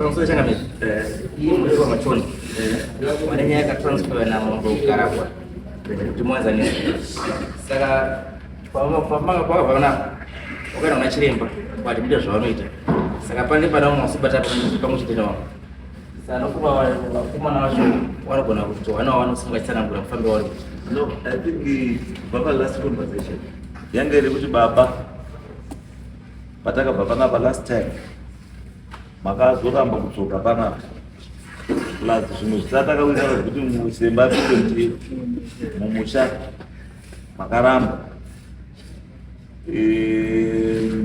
Pamusoro changamire. Iye mureko wamachoni. Vane nyaya yakatransfer namambo Garabwa. Kuti muwanzanise. Saka pamanga pakabva panapa wakaenda kuna chiremba vati muite zvavanoita. Saka pane pana vamwe vasibata pamwe chete navamwe. Saka nokuva vakomana vacho vanogona kuti vana vavanosunga chitsanangura mufambiro wavari kuita. No, I think baba last conversation yanga iri kuti baba patakabva panapa last time makazoramba kudzoka panapa plus zvimwe zvisatakawirirana zvekuti musemba apinde mumusha makaramba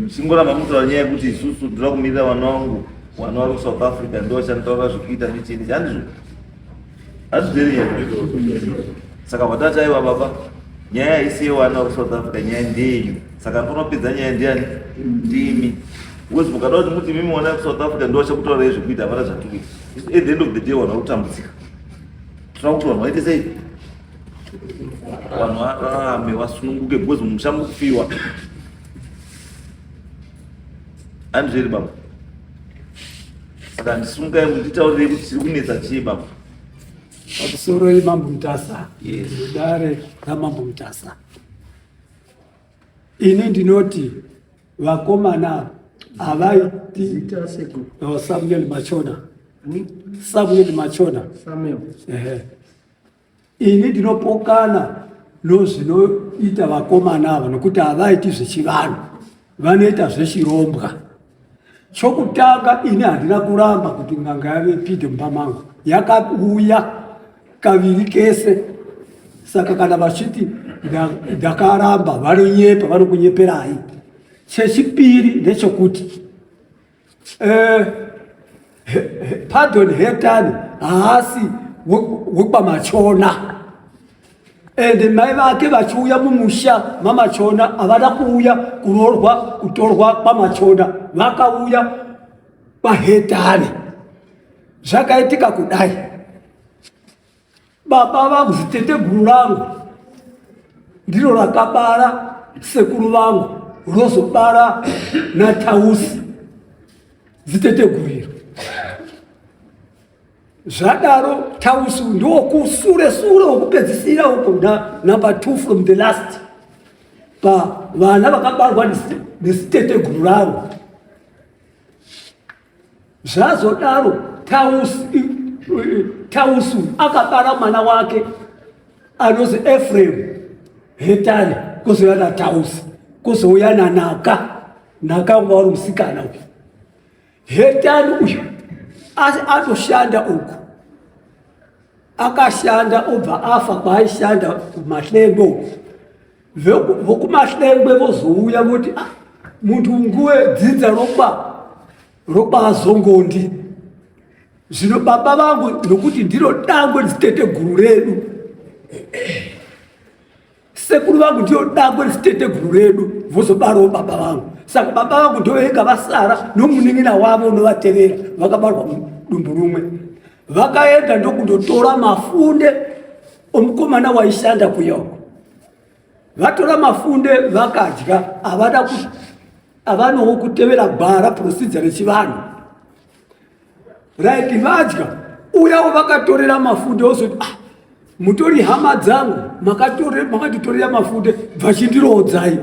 chingoramba mutaura nyaya yekuti isusu ndoda kumirira vana vangu vana vari kusouth africa ndo vachanitaura zvekuita nechini handizvo hazvizveri nyaya saka vatati aiwa baba nyaya haisi yevana kusouth africa nyaya ndeyenyu saka panopedza nyaya ndiani ndimi because mukada kuti muti mimi wana kusouth africa ndo vachakutaurai zvekuita hapana zvatikuita at the end of the day vanhu vakutambudzika tinoda kuti vanhu vaite sei vanhu vararame vasununguke because mumusha muri kufiwa handizveri baba saka ndisungai munditaurirei kuti chiri kunetsa chii baba Pamusoroi Mambo Mutasa, mudare raMambo Mutasa. Ini ndinoti vakomana havaiti oh, Samuel Machona. Samuel Machona. Samuel. Ehe. Ini ndinopokana nozvinoita vakomana ava nokuti havaiti zvechivanhu, vanoita zvechirombwa. Chokutanga ini handina kuramba kuti n'anga yave pinde mumba mangu, yakauya kaviri kese. Saka kana vachiti ndakaramba, vanonyepa, vanokunyeperai. Chechipiri ndechekuti eh, Pardon Hetani haasi wekwaMachona ende mai vake vachiuya mumusha maMachona havana kuuya kuroorwa kutorwa kwaMachona vakauya kwaHetani zvakaitika kudai Baba vangu ziteteguru rangu ndiro rakabara sekuru vangu rozobara naTausi ziteteguru iro. Zvadaro Tausi ndokusure sure wokupedzisira uko na number two from the last pavana vakabarwa neziteteguru ravo. Zvazodaro Tausi akabara mwana wake anozi Efremu Hetani, kozouya naTausi, kozouya naNaka. Naka wanga uri musikana uyu. Hetani uyu asi anoshanda uku, akashanda obva afa kwaaishanda kuMahlengo uku. Vokumahlengwe vozouya voti ah, muntu unguwe dzinza rokwa rokwazongondi zvino baba vangu nokuti ndiro dangwe ziteteguru redu sekuru vangu ndiyo dangwe ziteteguru redu vozobarawo baba vangu saka baba vangu ndovega vasara nomunin'ina wavo unovatevera vakabarwa mudumbu rumwe vakaenda ndokundotora mafunde omukomana waishanda kuya uko vatora mafunde vakadya havana havanawo kutevera gwara procedure rechivanhu right vadya uyawo vakatorera mafunde ozoti ah, mutori hama dzangu makatitorera mafunde bvachindiroodzai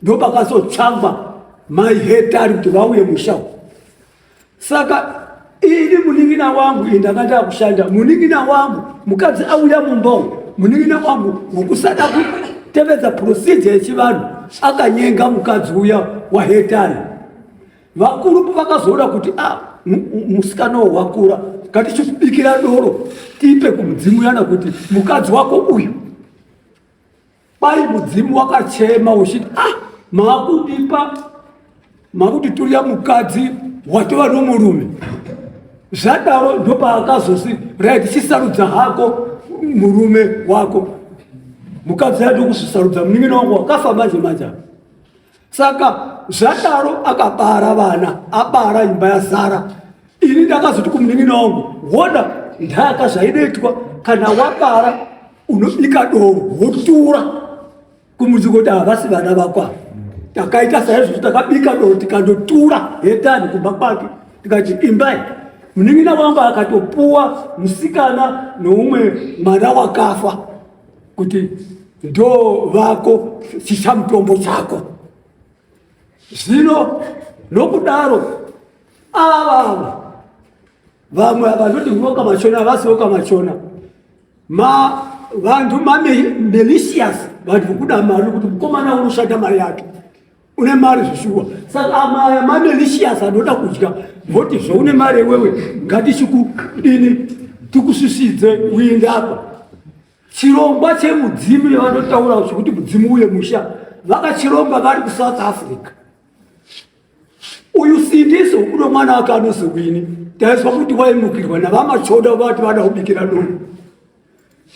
ndopakazotsvangwa mai hetari kuti vauye musha Saka ini munin'ina wangu ini ndanga ndakushanda, munin'ina wangu mukadzi auya mumba umu, munin'ina wangu wokusada kutevedza procedure yechivanhu akanyenga mukadzi uya wahetani. Vakuru vakazoona kuti ah, musikana uyu wakura, ngatichikubikira doro tipe kumudzimu yana kuti mukadzi wako uyu Kwai mudzimu wakachema uchiti ah, maakundipa makutiturira mukadzi watova nomurume. Zvadaro ndopaakazosi right, chisarudza hako murume wako. Mukadzi adi kuzvisarudza, munin'ina wangu wakafa manje manje apa. Saka zvadaro akabara vana, abara imba yazara. Ini ndakazoti kumunin'ina wangu, wona ndaka zvaidoitwa kana wabara unobika doro wotura kumuzi kuti havasi vana vako ava. Takaita saizvozvo, takabika doro tikandotura hetani kumba kwake. Tikati imbai. Munin'ina wangu akatopuwa musikana noumwe mwana wakafa kuti ndo vako chichamutombo chako. Zvino nokudaro ava vamwe vanoti voka machona vasi voka machona ma vantu mamelicious vanhu vokuda mari kuti mukomana unoshanda mari yake une mari zvishuwa saka amaya mamelicious anoda kudya voti zvoune mari iwewe ngatichikudini tikusvisidze uinde apa chirongwa chemudzimu yavanotaura zvekuti mudzimu uye musha vakachironga vari kusouth africa uyu sindiso uno mwana wake anozowini taizwa kuti waimukirwa navamachoda vati vada kubikira doro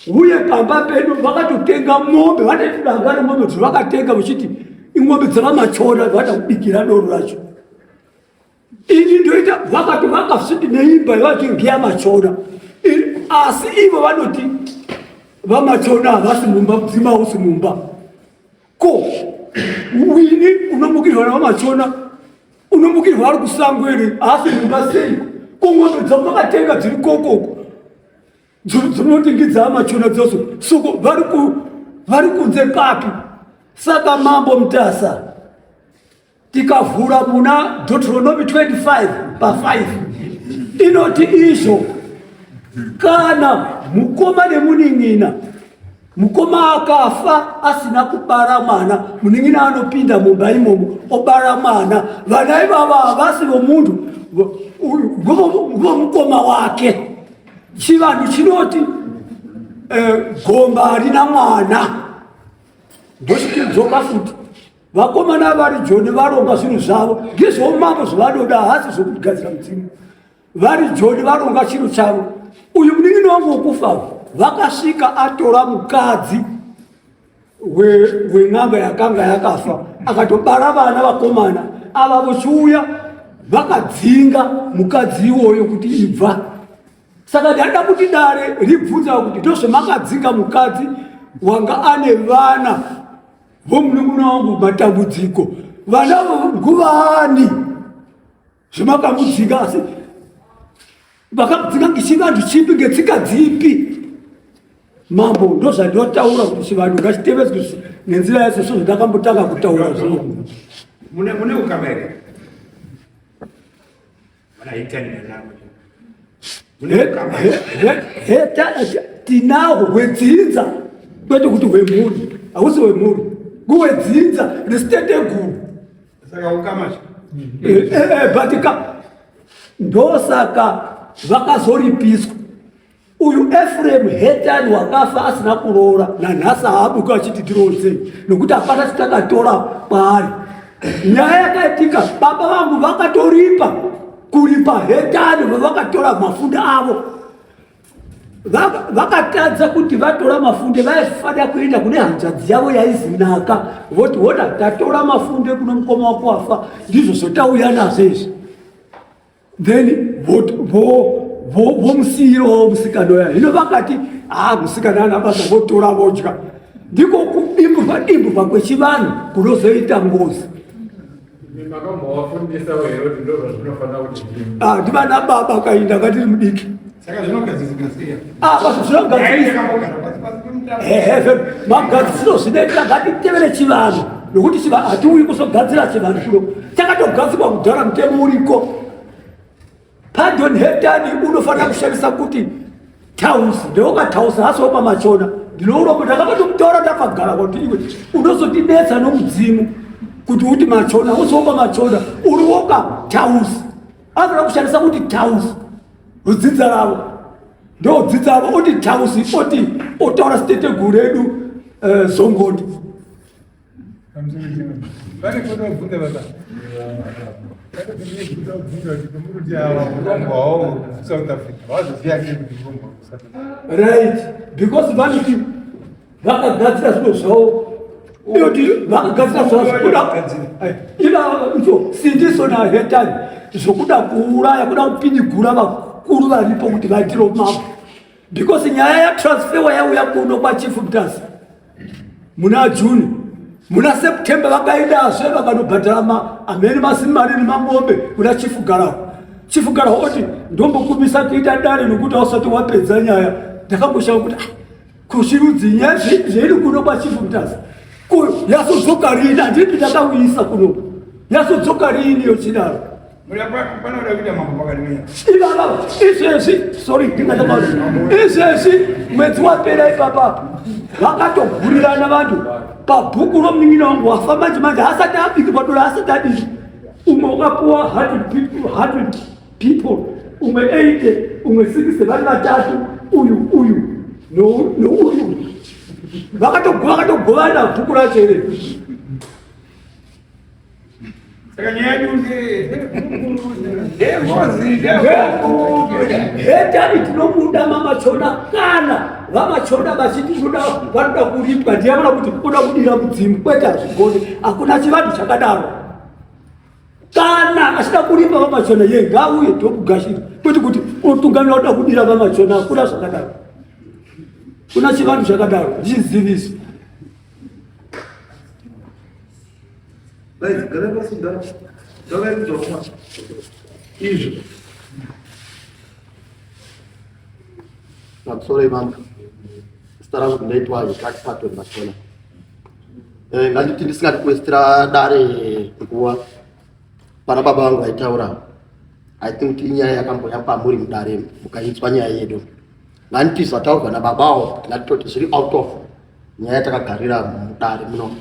uye pamba pedu vakatotenga mombe vane danga remombe dzavakatenga vachiti imombe dzavamachoda vada kubikira doro racho ini ndoita vakati vakasviti neimba yavati ngeyamachona asi ivo vanoti vamachona havasi mumba mudzima hausi mumba ko wini unomukirwa navamachona unomukirwa ari kusango here haasi mumba sei ko ng'ombe dzamakatenga dziri kokoko dzinoti ngidzaamachona dzoso soko vari kunze papi saka mambo mutasa Tikavhura muna Deuteronomy 25 pa 5 inoti izvo kana mukoma nemunin'ina mukoma akafa asina kubara mwana munin'ina anopinda mumba imomo obara mwana vana ivava havasi vomunhu ngomukoma wake chivanhu chinoti eh, gomba harina mwana ndochidzoka futi Vakomana vari Joni varonga zvinhu zvavo ngezveumambo zvavanoda hasi zvokugadzira mudzimu. Vari Joni varonga chinhu chavo. Uyu munin'ina wangu wokufa vakasvika atora mukadzi wen'anga yakanga yakafa akatobara vana vakomana ava vochiuya vakadzinga mukadzi iwoyo kuti ibva saka ndaida kuti dare ribvunza kuti ndozvemakadzinga mukadzi wanga ane vana vomunun'una wangu matambudziko vana nguvani zvemakambudzika asi vakambudzika ngechivanhu chipi ngetsika dzipi mambo ndozvandinotaura kuti chivanhu ngachitevedzwe nenzira yacho so zvandakambotanga kutaura zvino mune ukama here Tinahwo hwedzinza kwete kuti hwemhuri, hausi hwemhuri, kuwedzinza resiteteguru. Saka ukama eh, eh, eh, but ka ndosaka vakazoripiswa Uyu Efremu Hetani wakafa asina kuroora nanhasi haabuki achiti tirodzei nokuti hapana chitakatora kwaari. Nyaya yakaitika baba vangu vakatoripa kuripa Hetani vavakatora mafunde avo vakatadza kuti vatora mafunde vaifanira kuenda kune hanzvadzi yavo yaizinaka voti hona tatora mafunde kuno mukoma wako wafa ndizvo zvotauya nazvo izvi then vomusiyirawo musikana uya hino vakati haa musikana ana basa votora vodya ndiko kudimburwa dimburwa kwechivanhu kunozoita ngozi ah, ndivana baba kainda ngatiri mudiki magadzisiro zvinoita ngatitevere chivanhu nokuti chivanhu hatiuyi kuzogadzira chivanhu kuno chakatogadzirwa kudhara mutemo uriko pardon hetani unofanira kushandisa kuti tausi ndeokatausi hasi wopamachona ndinourombo ndakatomutora ndakagara kuti iwe unozotidetsa nomudzimu kuti uti machona usiwopa machona uri woka tausi anofanira kushandisa kuti tausi rudzidza ravo ndodzidza ravo oti tausi oti otaura siteteguru redu eh, zongoni right because vanoti vakagadzira zvinhu zvavo inoti vakagadzira zvazvokuda icho sindiso nahetani zvokuda kuuraya kuda kupindigura vakuru varipo kuti vaitire umambo because nyaya yatransferwa yauya kuno kwachief mutasa muna june muna september vakaendazve vakanobhadhara amene masimari nemangombe kuna chief garawo. Chief Garahwa oti ndombokumisa kuita dare nokuti ausati wapedza nyaya. Ndakangoshaya kuti ah, kuchirudzi nyaya zveiri kuno kwaChief Mutasa ko yazodzoka rini? Handiripi ndakauyisa kuno, yazodzoka rini yochidaro? Ivava izvezvi, sorry, ndingatama izvezvi mwedzi wapera ipapa vakatogurirana vantu pabhuku romunin'ina wangu wafa manje manje, asati abikirwa doro, asati adii. Umwe wakapuwa 100 people, 100 people, umwe 80, umwe 60, vari vatatu, uyu uyu nouyu vakatogovana bhuku racho iri. Saka nyaya yedu ndeyengozi, hetani tinobuda mamachona kana vamachona vachiti toda vanoda kuripwa, ndiyavona kuti kuda kudira mudzimu kwete, hazvigoni, hakuna chivanhu chakadaro. Kana achida kuripa vamachona ye ngauye tokugashira, kwete kuti unotungamira uda kudira vamachona, hakuna zvakadaro, kuna chivanhu chakadaro ndichiziviso. Right, gara pasi ndara. Ndakaita kuma. Izvo. Pamusoro imambo. Zita rangu ndinoitwa Isaac Patton Machona. Eh, nganditi ndisingadi kuwestera dare nguva pana baba vangu vaitaura. I think kuti inyaya yakamboya kwamuri mudare mukainzwa nyaya yedu. Nganditi zvataurwa nababawo ngatitoti zviri out of nyaya yatakagarira mudare muno.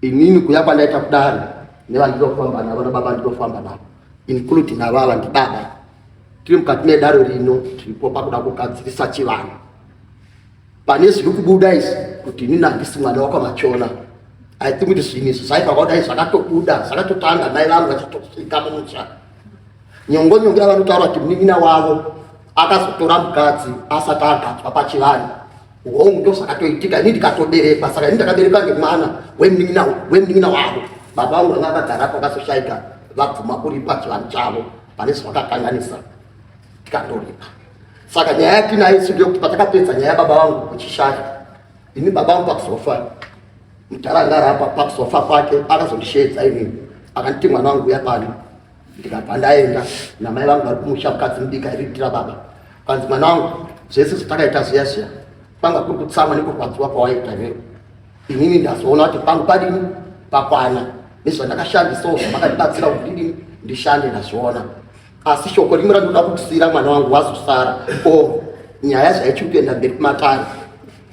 Inini kuya kwandaita kudare nevandinofamba navo nababa ndinofamba navo including avava ndibaba tiri mukati medare rino tiripo pakuda kugadzirisa chivanhu pane zviri kubuda izvi kuti inini handisi mwana wakwamachona. I think kuti zvinhu izvi zvaibva kudai zvakatobuda zvakatotanga mai vangu vachatosvika mumusha. Nyongonyongo yavanotaura kuti munin'ina wavo akazotora mukadzi asati agadzwa pachivanhu hongu ndozvakatoitika. Ini ndikatoberekwa, saka ini ndakaberekwa ngemwana wemunin'ina wavo. Baba vangu vanga vakagara pakazoshaika vabvuma kuripa chivanhu chavo pane zvavakakanganisa tikandoripa. Saka nyaya yatinayo isu ndeyekuti patakapedza nyaya yababa vangu kuchishaya, ini baba vangu pakuzofa mudhara anga arapa, pakuzofa kwake akazondisheedza inini akanditi mwana wangu uya pano. Ndikabva ndaenda namai vangu vari kumusha, mukadzi mudiki airidira baba. Kanzi mwana wangu zvese zvatakaita zviya zviya kwanga kuri kutsamwa nekurwadziwa kwawaita iwewe, inini ndazoona kuti pangu padini pakwana nezvandakashandisawo zvamakandibatsira kuti ndidini ndishande ndazviona. Asi shoko rimwe randinoda kukusiyira mwana wangu wazosara o nyaya zvaichiri kuenda mberi kumatare,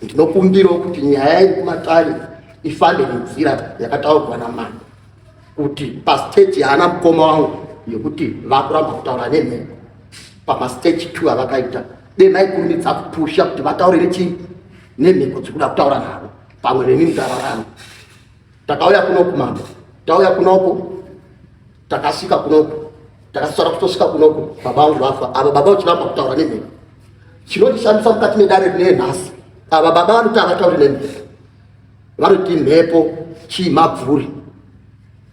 ndinokumbirawo kuti nyaya iri kumatare ifambe nenzira yakataurwa namai kuti pastage yaana mukoma wangu yekuti vakuramba kutaura nemhepo pamastage 2 avakaita dei maikurumidza kupusha kuti vataure nechii nemhepo dzikuda kutaura navo pamwe neni ndararama. Takauya kunoku mambo, tauya kunoku takasvika kunoku takasara kutosvika kunoku baba vangu vafa. Ava baba vachiramba kutaura nemhepo chinondishamisa mukati medare rine nhasi, ava baba vanoti havatauri nemhepo, vanoti mhepo chii mabvuri,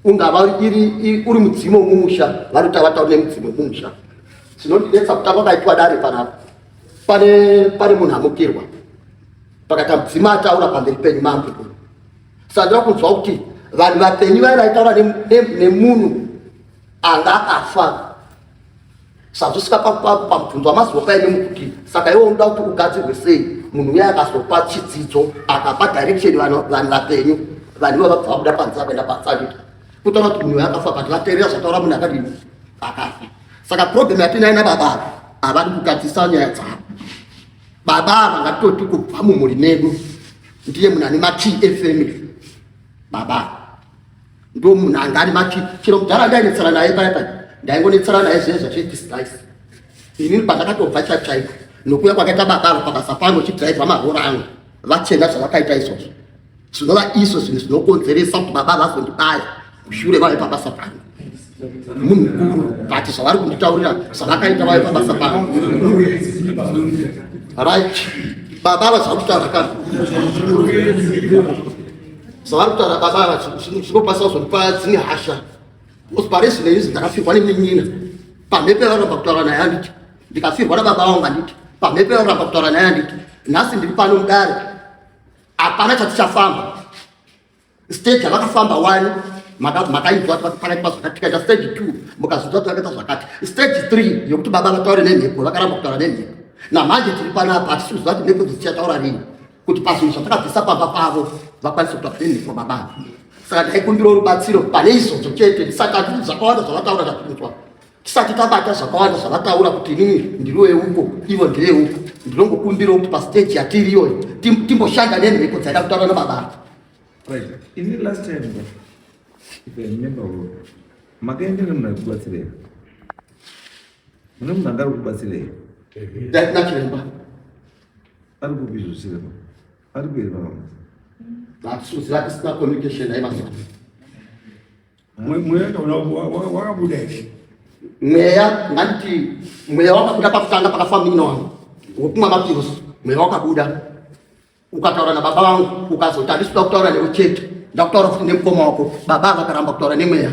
ungava iri uri mudzimu wemumusha, vanoti havatauri nemudzimu wemumusha. Chinondinetsa kutanga kwakaitwa dare panapa, pane munhu amukirwa pakaita mudzimu ataura pamberi penyu mambo. Saka ndinoda kunzwa kuti vanhu vapenyu vaya vaitaura nemunhu anga akafa sazvosvika pamubvunzo wamazuva paine mukuti saka iwe unoda kuti ugadzirwe sei munhu uya akazopa chidzidzo akapa direction vanhu vapenyu vanhu ivo vabva vabuda panze vakuenda panze anditi kutaura kuti munhu uya akafa but vateerera zvataura munhu akadini akafa. Saka problem yatinayo nababa ava havadi kugadzirisa nyaya dzavo. Baba ava ngatitoti kubva mumhuri medu ndiye munhu ane makey efamily. Baba ndo munhu anga ane makey. Chero mudhara ndainetsana naye paya paya ndaingonetsana naye zviye zvazvedisguise. Inini pandakatobva chaiko chaiko nokuya kwakaita baba ava pabasa pangu chidhiraivha mahora angu vachena zvavakaita izvozvo zvinova izvo zvinhu zvinokonzeresa kuti baba vazondibaya mushure vave pabasa pangu. Munhu mukuru but zvavari kunditaurira zvavakaita vave pabasa pangu. Right, baba ava zvavari kutaura ka zvavari kutaura baba ava zvinokwanisa kuzondipa dzimwe hasha. Pari zvino izvi ndakafirwa nemunin'ina pamhepo yavaramba kutaura naye handiti, ndikafirwa nababa vangu handiti, pamhepo yavaramba kutaura naye handiti. Nhasi ndiri pano mudare, hapana chatichafamba. Stage yavakafamba wani Makainzwa pakaitwa zvakati, tikaita stage 2 mukazvinzwa takaita zvakati. Stage 3 yokuti baba vataure nemhepo, vakaramba kutaura nemhepo. Namanje tiri panapa hatisi kuziva kuti mhepo dzichataura rini kuti pazvinhu zvatakabvisa pamba pavo vakwanise kutaura nemhepo baba. Saka ndaikumbirawo rubatsiro pane izvozvo chete, ndisati hatisi zvakawanda zvavataura zvatinzwa, tisati tabata zvakawanda zvavataura kuti inini ndiri weuko ivo ndeveuko. Ndinongokumbirawo kuti pastage yatiri iyoyo timboshanda nemhepo dzaida kutaura nababa. Right. Ini last time, if I remember well, makaenda nemunhu ari kubatsirei? Mune munhu anga ari kubatsirei? Ndatina chiremba. Ari kupi izvo chiremba? Ari kueri pamwe? Hatisi tisina communication naye mazuva. Mweya wakabuda here? Mweya nganditi mweya wakabuda pakutanga pakafa munin'ina wangu wokumwa mapirosi, mweya wakabuda ukataura nababa vangu, ukazoti handisi kuda kutaura newe chete, ndakutaura futi nemukoma wako. Baba vakaramba kutaura nemweya.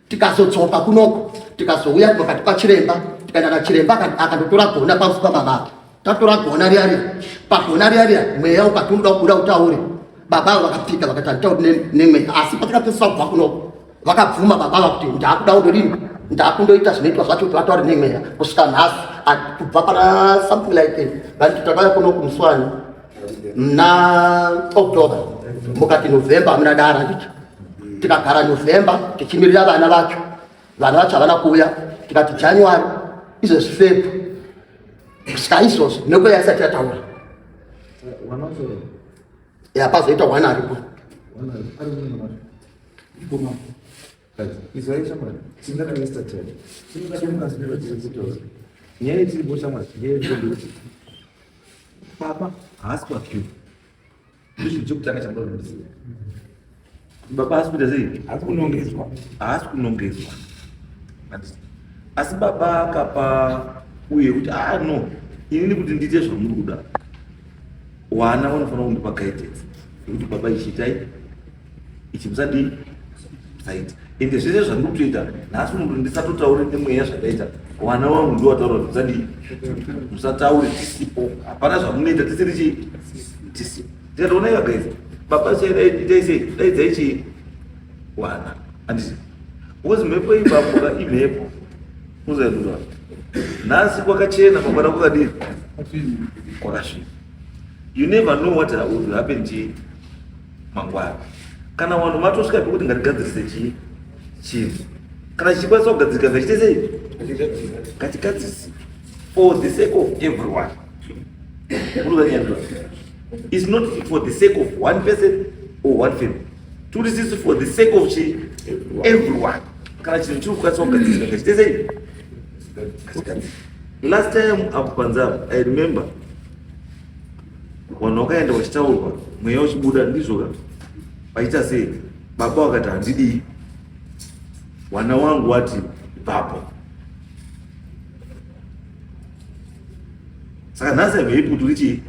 Tikazodzoka kunoko, tikazouya pakati pachiremba, tikaenda nachiremba akandotora gona pamusi pababa. Tatora gona riya riya, pagona riya riya mweya ukati unoda kubuda utaure. Baba vakapika vakati handitauri nemweya, asi patakapedzisa kubva kunoko vakabvuma baba vakuti ndakuda kundodini, ndakundoita zvinoitwa zvacho kuti vataure nemweya kusvika nhasi. Kubva pana something like vanti takauya kuno kumuswani muna October, mukati November hamuna dara ndicho tikagara November tichimirira vana vacho, vana vacho havana kuuya, tikati January izvezvi Feb kusvika izvozvo mhepo yaisati yataura. Ya pazoita one aripo. Nyaya yetiripo shamwari ngeyekuti baba haasi kuakiwa, ndizvo chekutanga chamunoda kuziva. Baba haasi kuita sei? Haasi kunongedzwa. Haasi kunongedzwa, asi baba akapa uye kuti ah no, inini kuti ndiite zvamuri kuda, wana vanofanira kundipa guidance yekuti baba ichiitai ichi, musadii, musaita. Ende zvese zvandiri kutoita nhasi uno ndisatotaure nemweya zvakaita wana wangu ndiwataura kuti musadii, musataure tisipo, hapana zvamunoita tisiri chii, tisipo. Tikatoona iva guys, baba itai sei, daidzai chii wana, handiti? Because mhepo ipapo ka imhepo uzaidura nhasi kwakachena, mangwana kwakadii, kwakasviba. You never know what will happen chii mangwana. Kana vanhu matosvika pekuti ngatigadzirise chii chinhu, kana chichikwanisa kugadzirika ngachite sei, ngatigadzirise for the sake of everyone. It's not for the sake of one person or one family, turi for the sake of chi everyone. Kana chinhu chiri kukwanisa kugadzirika ngachite sei, ngatigadzire. Last time apo panze apo, I remember vanhu vakaenda vachitaurwa mweya uchibuda, ndizvo ka vachiita sei, baba vakati handidii, wana wangu wati ipapo. Saka nhasi hamheipi kuti uri chii,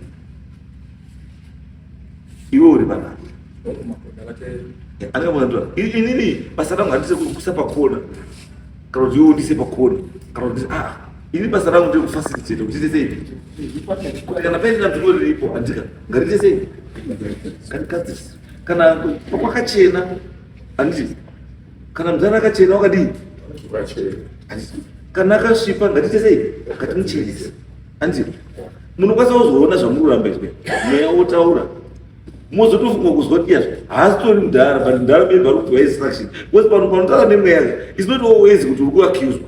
iwe uri panapa anenge inini basa rangu handise kusa pakona kana kuti iwe undise pakona kana kuti ah, ini basa rangu ndekufacilitate kuti ite sei, kuti kana paine dambudziko riripo, handika ngariite sei, ngatigadzise. Kana kwakachena, handiti? Kana muzana akachena wakadii, kana akasvipa ngatiite sei, ngatimuchenese, handiti? Munokwanisa kuzoona zvamuri kuramba izvi, mweya wotaura, mozotofunga kuzwa kuti iyazvo haasitori mudhara, but mudhara maybe ari kupiwa instruction, because pano panotaura nemweya is not always kuti uri kuaccuswa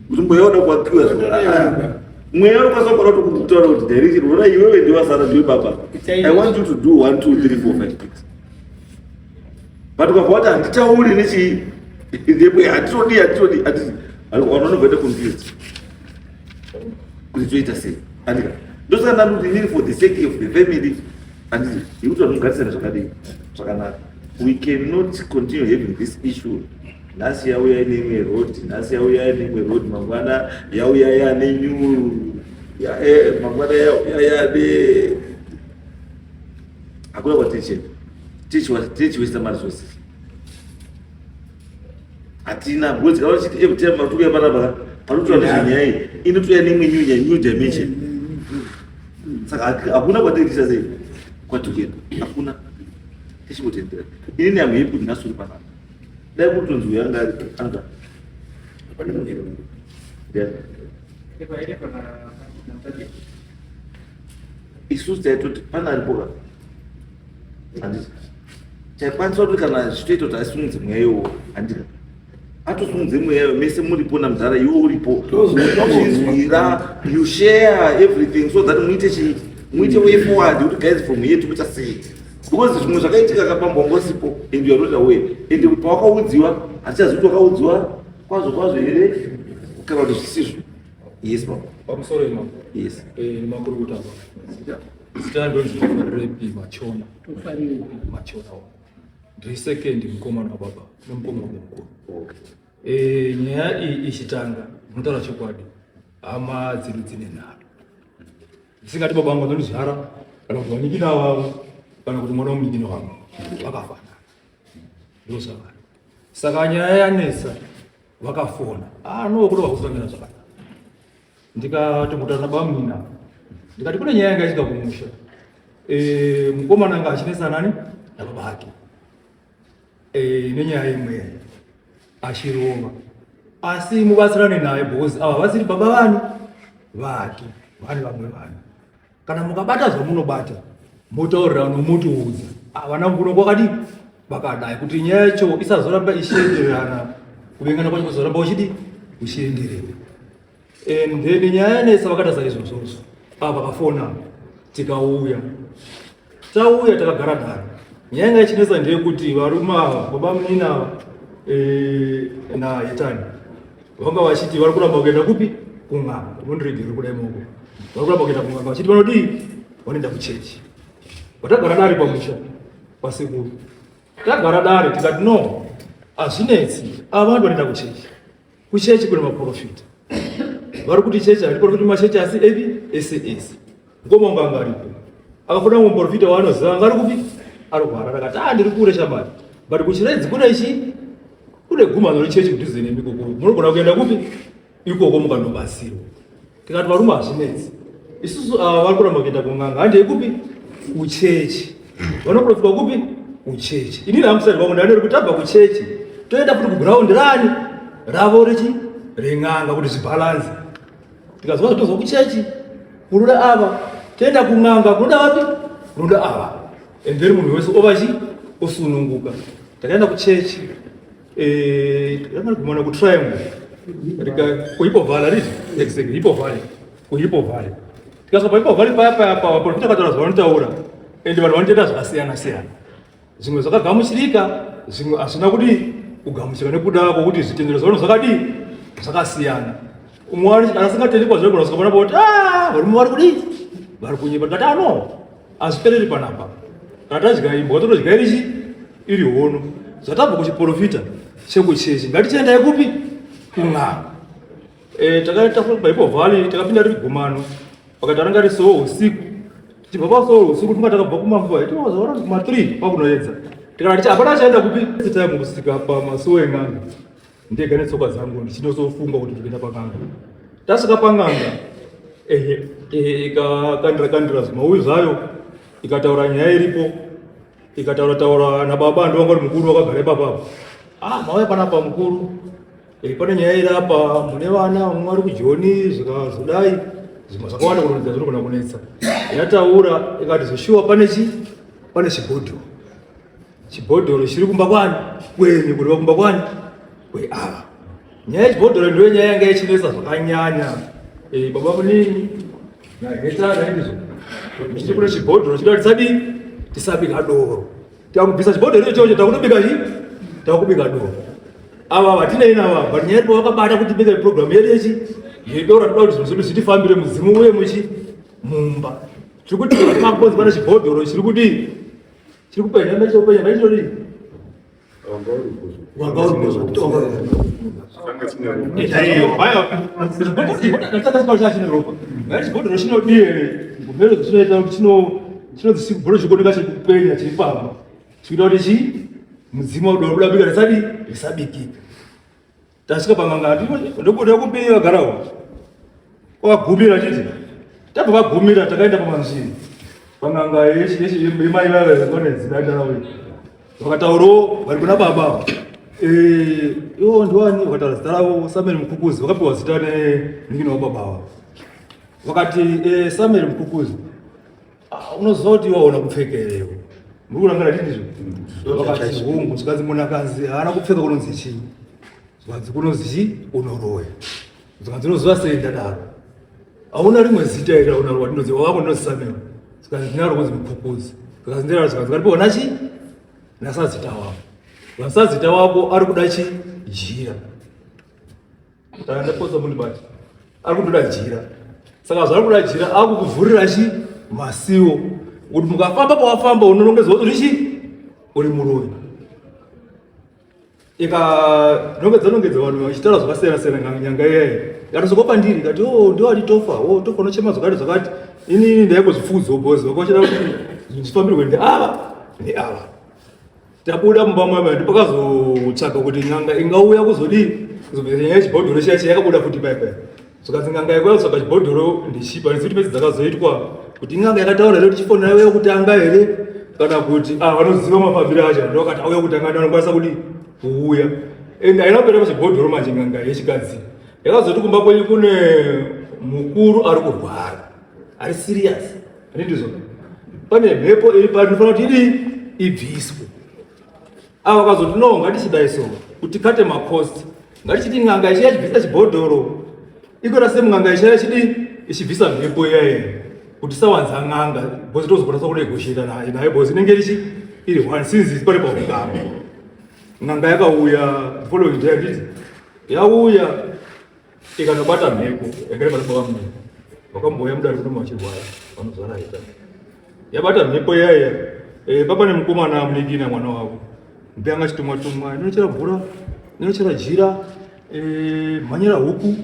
kuti mweya uda kuaccuswa. Mweya unokwanisa kukona kutaura kuti direction, ona iwewe ndiwasara, ndiwe baba, I want you to do 1 2 3 4 5 6, but ukabva wati handitauri nechii ndemweya, handitodi, handitodi, handiti vanhu vanobva confused kuti toita sei, andika? Ndosaka ndandi kuti inini for the sake of the family, handiti, yekuti vanhu mugarisane zvakadii, zvakanaka, we cannot continue having this issue. Nhasi yauya ine imwe road, nhasi yauya ine imwe road, mangwana yauya yane new, mangwana yauya yane, hakuna kwatichienda, tichiwesta mari zvose hatina, because kana uchiti every time matukuya panapa panotora nezvenyaya iyi inotouya neimwe new dimension. Saka hakuna kwatiri sei kwatikuenda, hakuna tichingotendera. Inini am happy kuti nhasi uri panapa. Dai kutonzi uyo anga ari anga. Yeah. Isusu taitoti pane aripo ka handiti chaikwanisa kuti kana zvichitoita kuti asimudze mweya iwowo handika atosimudze mweya iwo mese muripo namudhara iwe uripo unozvizwira you share everything so that muite chii muite way forward kuti guys from here tikuita sei because zvimwe zvakaitika kabambo wanga usipo and you are not aware and pawakaudziwa hatichazivi kuti wakaudziwa kwazvo kwazvo here kana kuti zvisizvo. Yes baba. Pamusoro imambo. Yes. Eh, makurukota baba. Zita ndonzi Tofarepi Machona. Tofarepi Machona. Ndiri second mukomana wababa nemukoma wangu mukuru. Okay. Eh, nyaya iyi ichitanga ndinotaura chokwadi hama dzedu dzine nharo. Ndisingati baba vangu vanondizvara kana kuti vanin'ina vavo kana kuti mwana wemunin'ina wangu vakafanana. Ndozvavari. Saka nyaya yanetsa vakafona. Ah no kuda kufambira zvakanaka. Ndikatombotaura nabamina ndikati kune nyaya yanga ichiita kumusha. Eh, mukomana anga achinetsa nani nababa ake. Eh, nenyaya imwe achirova asi mubatsirane naye because ava vasiri baba vani vake vane vamwe vana kana mukabata zvamunobata motaurirana motoudza ah, vana kuno kwakadi vakadai kuti nyaya yacho isazoramba ichienderana kuvengana kwacho kuzoramba uchidi uchienderera and then nyaya yanetsa vakaita saizvozvozvo ava vakafona tikauya tauya takagara dare nyaya yanga ichinetsa ndeyekuti varume ava baba munini ava eh, nahetani vanga vachiti vari kuramba kuenda kupi kun'anga unondiregere kudai maoko vari kuramba kuenda kun'anga vachiti vanodii vanoenda kuchechi vatagara dare pamusha pasekuru tagara dare tikati no hazvinetsi ava vanhu vanoenda kuchechi kuchechi kune maprofita vari kuti chechi hatiprofiti machechi asi epi ese ese mukoma wangu anga aripo akafuda mumwe muprofita waanoziva anga ari kupi ari kuharare akati ah ndiri kure shamari but kuchiredzi kune chi kune gumano rechechi kudhuze nemi ikoko munogona kuenda kupi ikoko mukanobatsirwa tikati varume hazvinetsi isusu ava vari kuramba kuenda kun'anga handei kupi kuchechi vanoprofitwa kupi kuchechi inini hamusati vangu ndaneri kuti tabva kuchechi toenda futi kugraundi rani ravo rechi ren'anga kuti zvibhalanzi tikazwa tozwa kuchechi kunoda ava toenda kun'anga kunoda vapi kunoda ava and then munhu wese ova chi osununguka takaenda kuchechi eh, gumana kutriangle kuHippo Valley riti exactly Hippo Valley kuHippo Valley tikasvika paHippo Valley paya paya pa vaprofita vakataura zvavanotaura and vanhu vanotoita zvakasiyana siyana zvimwe zvakagamuchirika zvimwe hazvina kudii kugamuchira nekuda kwokuti zvitendero zvavanhu zvakadii zvakasiyana umwe asingatendi kwazvinogona kusvika panapo kuti ah, varume vari kudii vari kunyepa tikati ano hazvipereri panapa kana tadya imbwa totodya iri chi iri hono zvatabva kuchiprofita chekuchechi ngatichiendai kupi kun'anga eh, takaita paHippo Valley takapinda riri gumano pakati ranga risowo usiku tichibva pasowo usiku tinga takabva kumambuva itiwazaora kuma 3 pakunoedza tikati tichi hapana chaenda kupi time kusvika pamasuwo en'anga ndega netsoka dzangu ndichinozofunga kuti ndikuenda pan'anga tasvika pan'anga ehe ikakandira kandira zvimauyu zvayo ikataura nyaya iripo ikataura taura nababa ndovanga uri mukuru wakagara ipapapo ah mauya panapa mukuru eh, pane nyaya iri apa mune vana vamwe vari kujoni zvikazodai zvimwe zvakawanda kunonetsa zvinogona kunetsa yataura ikati zveshuwa pane chi pane chibhodhoro chibhodhoro chiri kumba kwani kwenyu kureva kumba kwani kweava nyaya yechibhodhoro ndiyo nyaya yanga ichinetsa zvakanyanya eh, baba munini nahetana indizvo chiti kune chibhodhoro chida kuti tisadii tisabika doro takubvisa chibhodhoro ichocho takutobika chi takubika doro ava vatinei nava but nyaya iripo vakabata kuti bike program yedu yechi yedoro toda kuti zvinhu zvedu zvitifambire mudzimu uye muchi mumba tiri kuti makonzi pane chibhodhoro chiri kudii chiri kupenya ndachopenya ndachitodii wanga uri chibhodhoro chinodii kumhero chinoita chinonzi chibhodhoro chikuoneka chiri kupenya chiri pamba chikuita kuti chi mudzimu wakuda kudabika risadi risabikika tasvika panganga ndokuda kupei vagarawo kwakagumira chiti tabva vagumira takaenda pamanzviri panganga yemai vaiva vanezidandarawo vakataurawo vari kuna baba. Eh, iwo ndiwani vakataura zita ravo Samuel Mukukuzi vakapiwa zita nemunin'ina wababa ava vakati eh, Samuel Mukukuzi ah, unoziva kuti iwe hauna kupfeka here iwe muri kurangana ti ndizvo vakati hongu zvikanzi munhu akanzi haana kupfeka kunonzi chii zvikanzi kunonzi chii unoroya zvikanzi unoziva sei ndadaro hauna rimwe zita here raunaro watinoziva wako ndinonzi Samuel zvikanzi ndinaro kunzi Mukukuzi zvikanzi ndinaro zvikanzi ngatipiwa nachi nasazita wako vasazita wako ari kuda chi jira ndapotsa mundibati ari kutoda jira saka zvaari kuda jira akukuvhurira chi masiwo kuti mukafamba pawafamba unonongedzwa kuti uri chi uri muroyi ikanongedza nongedza vanhu vachitaura zvakasiyana siyana nyanga iyayi ikatosvika pandiri ikati o oh, ndiwati tofa o oh, tofa unochema zvakati zvakati inini ndaingozvipfuudzawo bhozi vanga vachida kuti zvinhu zvifambirwe ndeava neava tabuda mumba mwema ndipakazotsvaga kuti n'anga ingauya kuzodii kuzobvisa nyaya yechibhodhoro chiya chiya yakabuda futi paipai zvikanzi n'anga yakuya kutsvaga chibhodhoro ndichipa ndizivi kuti pedzi dzakazoitwa kuti n'anga yakataura here kuti chifonera yauya kutanga here kana kuti ah, vanoziva mafambiro acho ndokati auya kutanga ndi vanokwanisa kudii kuuya and haina kupera pachibhodhoro manje n'anga yechikadzi yakazoti kumba kwenyu kune mukuru ari kurwara ari serious ani ndizvo pane mhepo iri pari inofanira kuti idii ibviswe Ava vakazoti no ngatichidai so kuti kate macost ngatichiti n'anga ichiya chibvisa chibhodhoro ikora semun'anga ichiya chidi ichibvisa mhepo iyaye kuti sawanza n'anga because tozokwanisa kunegotiata naye naye because inenge irichi iri one since pari paukama n'anga yakauya the following day handiti yauya ikanobata mhepo yanga iri pana baba munhu vakambouya mudare kuno vachirwara vanozvara ita yabata mhepo yaiya e, baba nemukomana munikina mwana wavo mpe anga chitumwa tumwa inochera mvura inochera jira e, mhanyira huku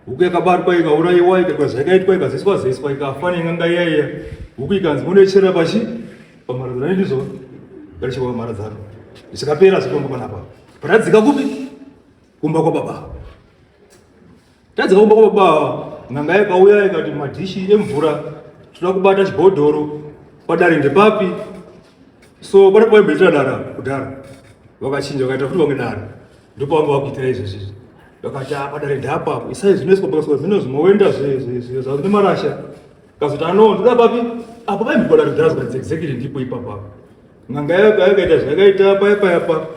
huku yakabatwa ikauraiwa ikaitwa zvakaitwa ikazeswa zeswa ikafa nen'anga iyaiya huku ikanzi munoichera pachi pamharadzano ndizvo ngatichikwa pamharadzano zvikapera zvikombo panapa paradzika kupi kumba kwababa tadzika kumba kwababa n'anga yakauya ikati madhishi emvura toda kubata chibhodhoro padare ndepapi so pane paimboitira dara kudhara vakachinja vakaita futi vamwe dare ndopavanga vakuitira izvezvi izvi vakati ah, padare ndapa isai zvinoiswa pakaswa zvino zvimowenda zvine marasha kazoti ano ndoda papi apo paimbikwa dare kudhara zvikanzi exactly ndipo ipapa N'anga yakaita zvakaita paya paya pa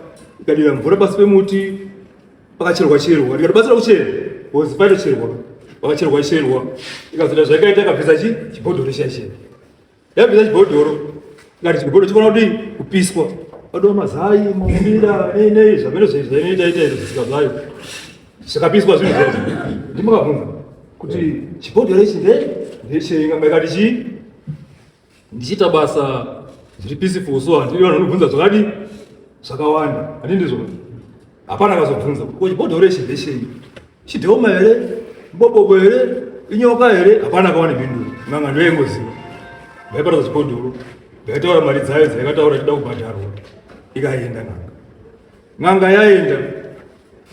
ikadira mvura pasi pemuti pakacherwa cherwa ndikatobatsira kuchera because paitocherwa pakacherwa cherwa ikazoita zvakaita ikabvisa chi chibhodhoro chiya chiya yabvisa chibhodhoro ikati chibhodhoro chikona kudii kupiswa padowa mazai maumira nei nei zvamene zvainoita ita izvo zvisika zvayo zvikapiswa zvinhu zvacho ndimakabvunza kuti chibhodhoro ichi nde ndechei n'anga ikati chii ndichiita basa zviri peaceful so handidi vanhu vanobvunza zvakadi zvakawanda handi ndizvo hapana akazobvunza ko chibhodhoro ichi ndechei chidhoma here bobobo here inyoka here hapana akawana mhinduro n'anga ndoyengoziva ndaiparadza chibhodhoro ndaitaura mari dzayo dzaikataura ichida kubhadharwa ikaenda n'anga n'anga yaenda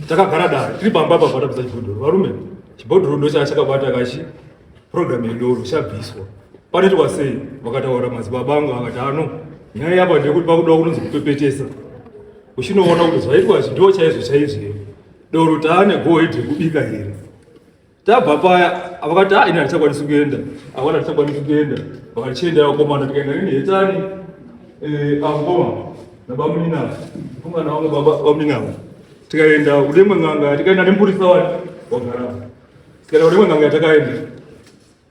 takagara dare tiri pamba apa patabvisa chibhodhoro varume chibhodhoro ndochachakabata kachi program yedoro chabviswa panoitwa sei vakataura madzibaba angu akati ano nyaya yapa ndeyekuti pakudawo kunonzi kupepetesa uchinoona kuti zvaitwa izvi ndo chaizvo chaizvo here doro taane gohedhi rekubika here tabva paya vakati a ah, ini handichakwanisi kuenda avana handichakwanisi kuenda vakati chiendai vakomana tikaenda nini hetani eh, angoma nabamunina mfungana wangu baba bamunina tikaenda kune imwe n'anga tikaenda nemupurisa wani wagara tikaenda kune imwe n'anga yatakaenda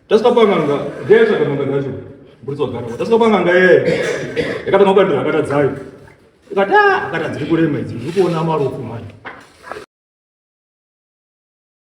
tasvika pan'anga ndiyaitsvaga n'anga dzacho mupurisa wagara tasvika pan'anga yeye yakatanga kukandira hakata dzayo ikati a ah, hakata dziri kurema idzi ndiri kuona marufu manje.